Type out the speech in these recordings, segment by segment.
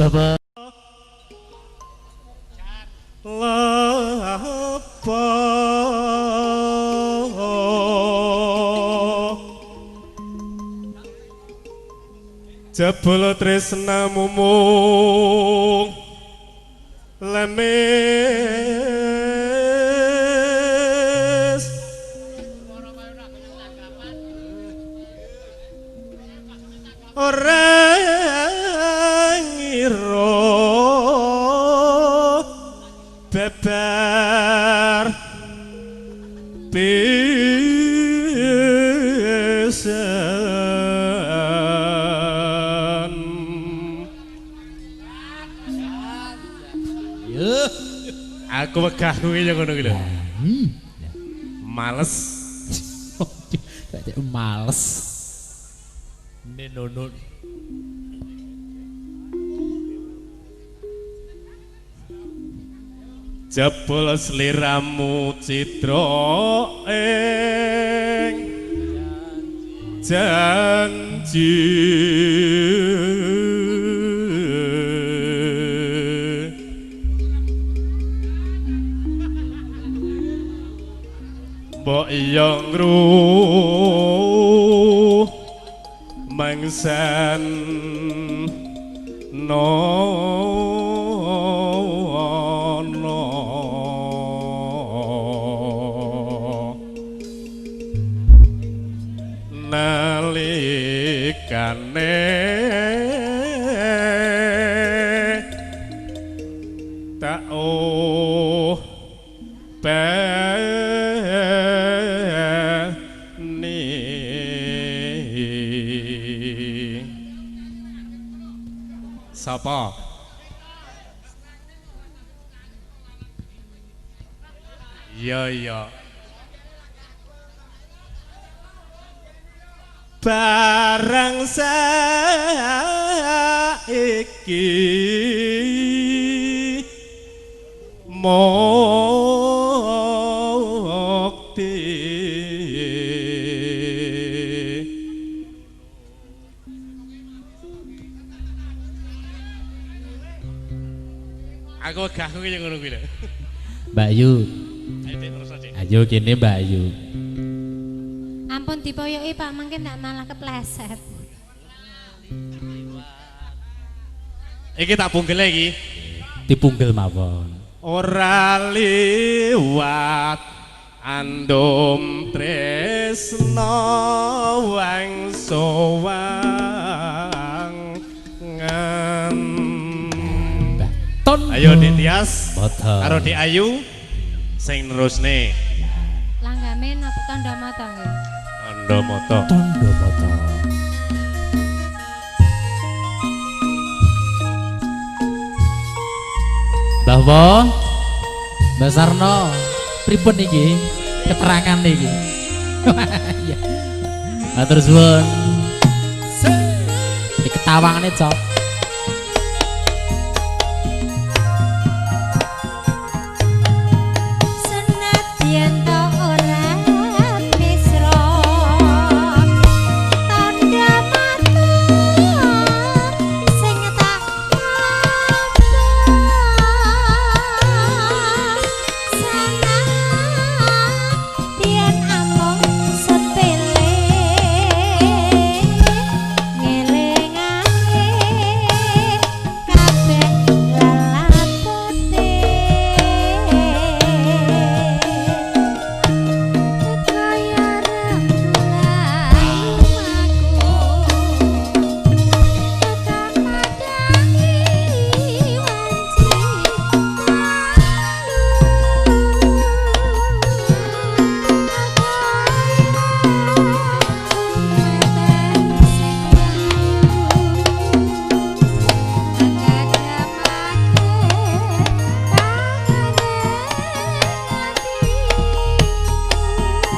Bapak Lapa jebul tresnamu mung lemes ora ngira bebar pisan. Aku wegah kuwi ya ngono kuwi lho. Males. Males. Nenono. Jebul sliramu cidra ing janji mbok iya ngruh mangsan no nalikane tak oh beni sapa. Iya iya barang saiki mukti aku gak kuwi ngono kuwi lho. Mbak Yu. Ayo kene Mbak Yu. Ampun dipoyoki Pak, mungkin ndak malah kepleset. Iki tak punggel iki. Dipunggel mawon. Ora liwat andum tresna wangsuwangan. Ayo Dik Tias karo Dik Ayu sing nerusne. Langgame napa tandha mata nggih? Tandha mata. Tandha mata. Mbah Wo, Mbah Sarno, pripun niki keterangan niki? Iya. Matur suwun. Diketawangane, Cok. Senadyan ta ora misra tandha mata sing tak tampa senadyan amung sepele ngelingake kabeh lalapote kaya rembulan lumaku tekan madangi wanci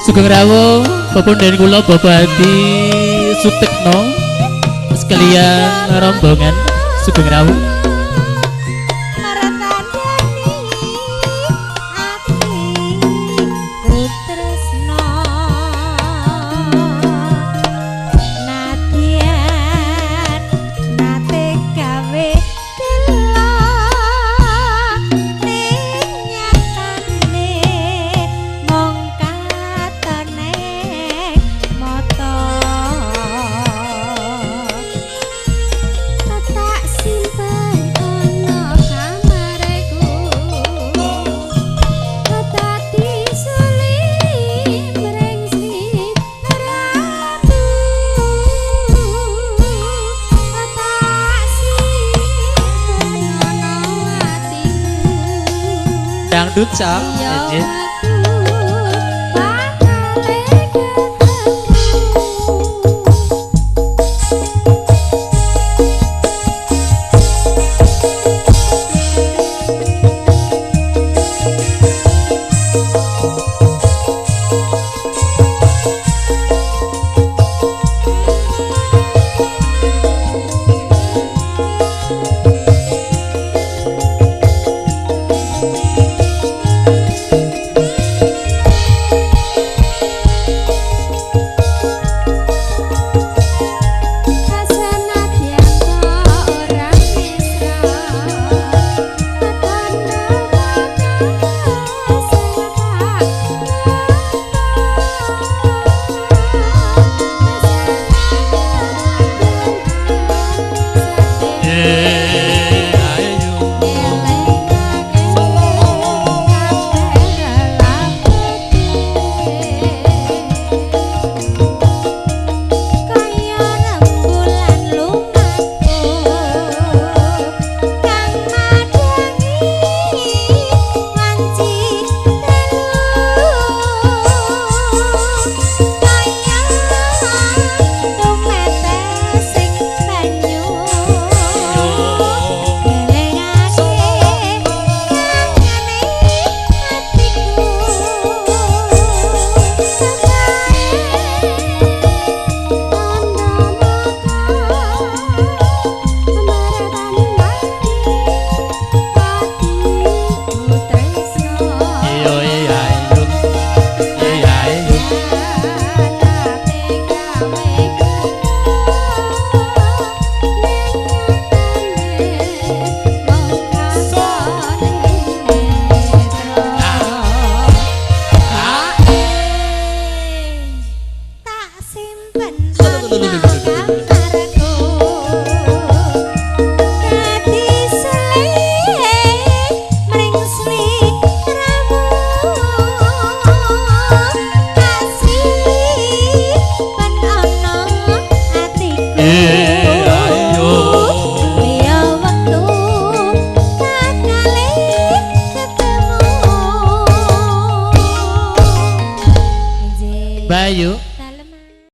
Sugeng rawuh pepunden kula Bapak Hadi Sutekno sekalian rombongan sugeng rawuh. Martandani ati ku tresno nadyan nate gawe Dangdut cak. Ya. Bayu.